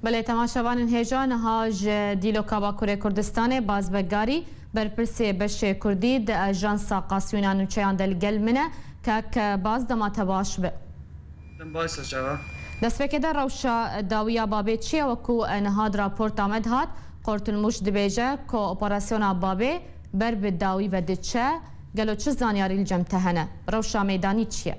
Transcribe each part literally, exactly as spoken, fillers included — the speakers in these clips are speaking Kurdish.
Belê, temaşevanên hêja, niha ji dîloka Bakurê Kurdistanê Baz Begarî, berpirsê beşê Kurdî di Ajansa Qasûyîna Nûçeyan de li gel min e. Kak Baz, dema te baş be. Dem baş ser çava. Destpêkê de rewşa dawiya Babê çi ye? Wekû niha di raporta me de hat, Kurtulmuş dibêje ku operasyona Babê ber bi dawî ve diçe. Gelo çi zanyarî li cem te hene? Rewşa meydanî çi ye?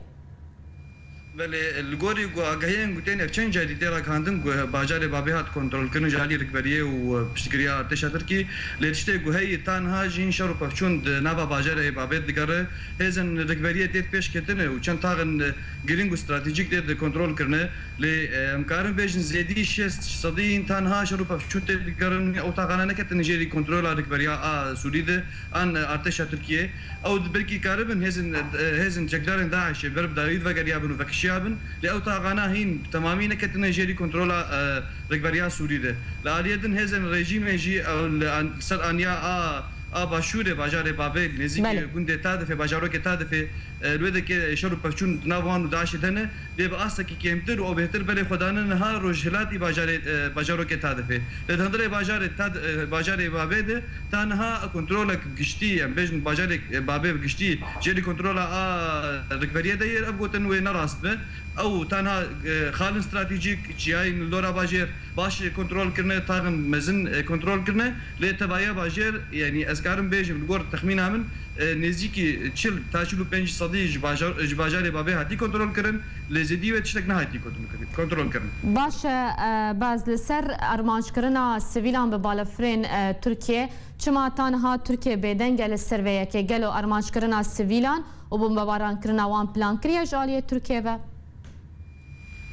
Belê, li gorî ku agahiyên ku tên ev çend carî tê ragihandin ku bajarê Babê hat kontrolkirin ji alî rikberiyê û piştgiriya artêşa Tirkî, lê tiştê ku heyî ta niha jî şer û pevçûn di nava bajarê Babê digere. Hêzên rikberiyê tê pêşketin û çend taxin girîng û stratejîk tê di kontrol kirine. Lê, e, em karin bêjin zêdî şêst sedî yên ta niha şer û pevçûn tê digerin, ew taxana neketine jêrî kontrola rikberiya a Sûrî de an artêşa Tirkiyê. Ew di belkî karibin hêzên, hêzên çekdarên DAIŞê ber bi dawî vegeriyabin û vekişiyabin, lê ew taxana hîn bi temamî neketine jêrî kontrola, e, rikberiya Sûrî de. Li aliyê din hêzên rejîmê jî ew li an-, ser aniya a, a başûrê bajarê Babê, nêzîkî Belê. gundê Tadifê, bajarokê Tadifê, e, li wê de ke şer û pevçûn di nav wan û DAIŞê de ne, lê bi astekî kêmtir û bêhtir berê xwe dane niha rojhilatî bajarê, e, bajarokê Tadifê. Lê di hundirê bajarê Tad-, e, bajarê Babê de ta niha kontrolek giştî, em bêjin bajarê, e, Babê bi giştî jêrî kontrola a rikberiyê de ye, ev gotin wê ne rast be. Ew ta niha, e, xalên stratejîk, çiyayên li dora bajêr, baş kontrol kirine, taxin mezin, e, kontrol kirine, lê tevahiya bajêr, yanî ez karim bêjim, li gor texmîna min, e, nêzîkî çil ta çil û pênc sedî ji bajar-, ji bajarê Babê hatî kontrol kirin, lê zêdî wê tiştek nehatî kontrol kirin, kontrol kirin. Baş e, e, Baz, li ser armanckirina sivîlan bi balafirên, e, Tirkiye, çima ta niha Tirkiye bêdeng e li ser vê yekê? Gelo armanckirina sivîlan û bombebaran kirina wan plan kiriye ji aliyê Tirkiye ve?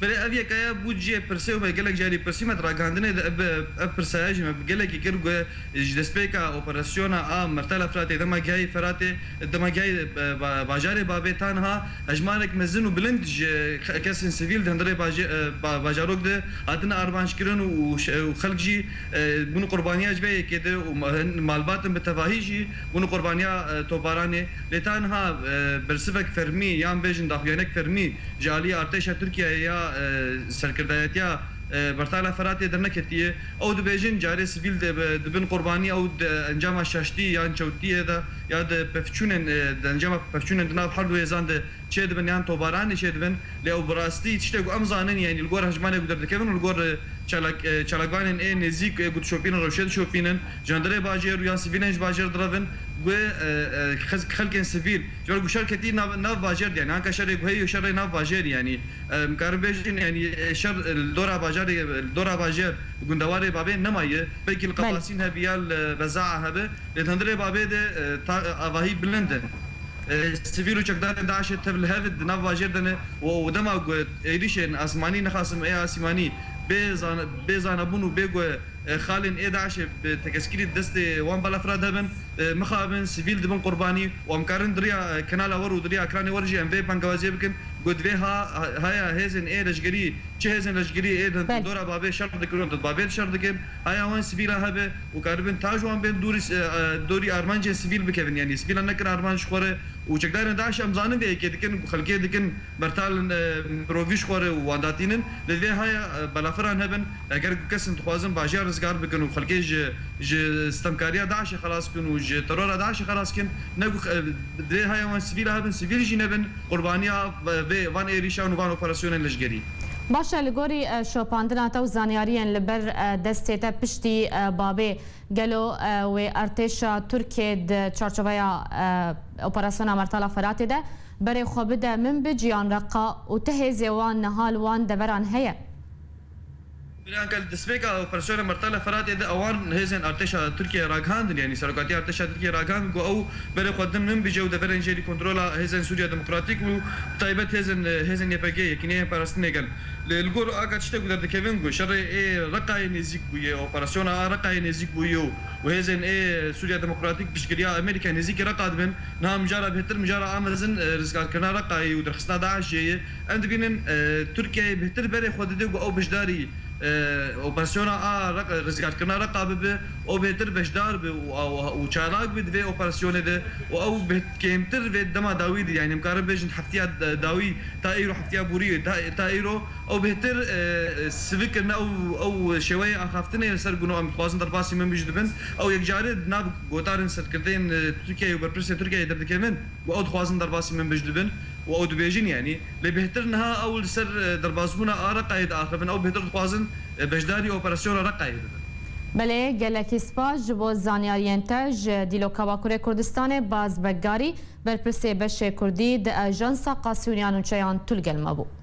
Belê, ev yekaya bû cihê pirsê û me gelek carî pirsî me di ragihandinê de ev, ev pirsaya jî me bi gelekî kir ku ji destpêka operasyona a Mertala Firatê, dema gihayî Firatê, dema gihayî, e, ba-, bajarê Babê ta niha hejmarek mezin û bilind ji xe-, kesên sivîl di hundirê bajê-, e, ba-, bajarok de hatine armanckirin û, û ş-, û xelk jî, e, bûne qurbaniya ji vê yekê de û ma-, malbatin bi tevahî jî bûne qurbaniya, e, toparanê. Lê ta niha, e, bersivek fermî yan bêjin daxuyanek fermî ji alî artêşa Tirkiyeyê ya, e, serkirdayetiya, e, Bertala Feratê derneketiye. Ew dibêjin carê sivîl de be-, dibin qurbanî, ew di encama şaştî yan çewtiyê de ya di pevçûnên, e, di encama pevçûnên di nav her du hêzan de çêdibin yan tobaranê çêdibin. Lê ew bi rastî tiştê ku em zanin, yanî li gor hejmanê ku derdikevin û li gor, e, çalak-, e, çalakvanên ê nêzîk ê ku dişopînin, rewşê dişopînin, ji hundirê bajêr û yan sivîlên ji bajêr direvin, ku, e, e, xez-, xelkên sivîl, ji ber ku şer ketî nav, nav bajêr de, yanî anka şerê ku heye, şerê nav bajêr, yanî, e, em karin bêjin, yanî, e, şer, e, li dora bajarê, li dora bajêr, gundewarê Babê nemaye, belkî li Belê. Qepasîn hebe ya li Bezaa hebe, lê di hundirê Babê de, e, ta, e, avahî bilind in. E, sivîl û çekdarên DAIŞê tev li hev di nav bajêr de ne û, û dema ku êrîşên asmanî, nexasim ê asîmanî, bê zan-, bê zanebûn û bê ku, e, xalên ê DAIŞê bi tekeskirî destê wan balafira de bin, e, mixabin, sivîl dibin qurbanî û em karin di riya, e, kanala we û di riya ekranê we jî em vê bangewaziyê bikin. Ku divê ha-, ha-, haya hêzên ê leşgerî, çi hêzên leşgerî ê di Belê. dora Babê şer dikirin, di Babê şer dikin, haya wan sivîla hebe û karibin ta ji wan bên dûrî, e, e, dorî armancên sivîl bikevin, yanî sivîlan nekin armanc ji xwe re û çekdarên DAIŞ em zanin vê yekê dikin, ku xelkê dikin mertalin, e, mirovî ji xwe re û wan datînin, lê divê haya, e, belafiran hebin, eger ku kesin dixwazin bajêr rizgar bikin û xelkê ji, ji stemkariya DAIŞê xelas bikin û ji terora DAIŞê xelas bikin, ne ku, e, divê haya wan sivîla hebin, sivîl jî nebin, qurbaniya vê, van êrîşan û van operasyonên leşgerî. Baş e, li gorî, e, şopandina te û zanyariyên li ber, e, destê te piştî, e, Babê, gelo, e, wê artêşa Tirkiyê di çarçoveya, e, operasyona Mertala Feratê de berê xwe bide Minbic yan Reqa û ti hêzê wan niha li wan deveran heye? Belê, anka li destpêka operasyona Mertala Feratê de ewan hêzên artêşa Tirkiyeyê ragihandin, yanî serokatiya artêşa Tirkiyeyê ragihandin ku ew berê xwe din Minbicê û deverên jêrî kontrola hêzên Sûriya Demokratîk û bi taybet hêzên, hêzên Y P G, Yekîneyên Parastinê Gel. Li, li gor anka tiştek ku derdikevin ku şerê ê Reqayê nêzîk bûye, operasyona a Reqayê nêzîk bûye û, û hêzên ê Sûriya Demokratîk piştgiriya Amerîka nêzîkî Reqa dibin, niha mijara bêhtir, mijara a mezin, e, rizgarkirina Reqayê û derxistina DAIŞê ye. Em dibînin, e, Tirkiyeyê bêhtir berê xwe dide ku ew beşdarî e, operasyona a Req-, rizgarkirina Reqa bibe, ew bêhtir beşdar be û, û, û çalak be di vê operasyonê de û ew bêht-, kêmtir vê dema dawî de, yani em karin bêjin heftiya da-, dawî ta îro, heftiya borî ta, ta îro, ew bêhtir, e, e, sivik kirine ew, ew şêweyê axaftinê li ser ku em dixwazin derbasî min bijî dibin, ew yekcarî di nav gotarên serkirdeyên, e, Tirkiyeyê û berpirsê Tirkiyeyê derdikevin û ew dixwazin derbasî min bijî dibin û ew dibêjin, yani, lê bêhtir niha ew li ser, e, derbasbûna a Reqayê diaxivin, ew bêhtir dixwazin, e, beşdarî operasyona Reqayê bibin. Belê, gelekî spas ji bo zanyariyên te. Ji dîloka Bakurê Kurdistanê Baz Beggarî, berpirsê beşê Kurdî di Ajansa Qasûniya Nûçeyan tu li gel me bû.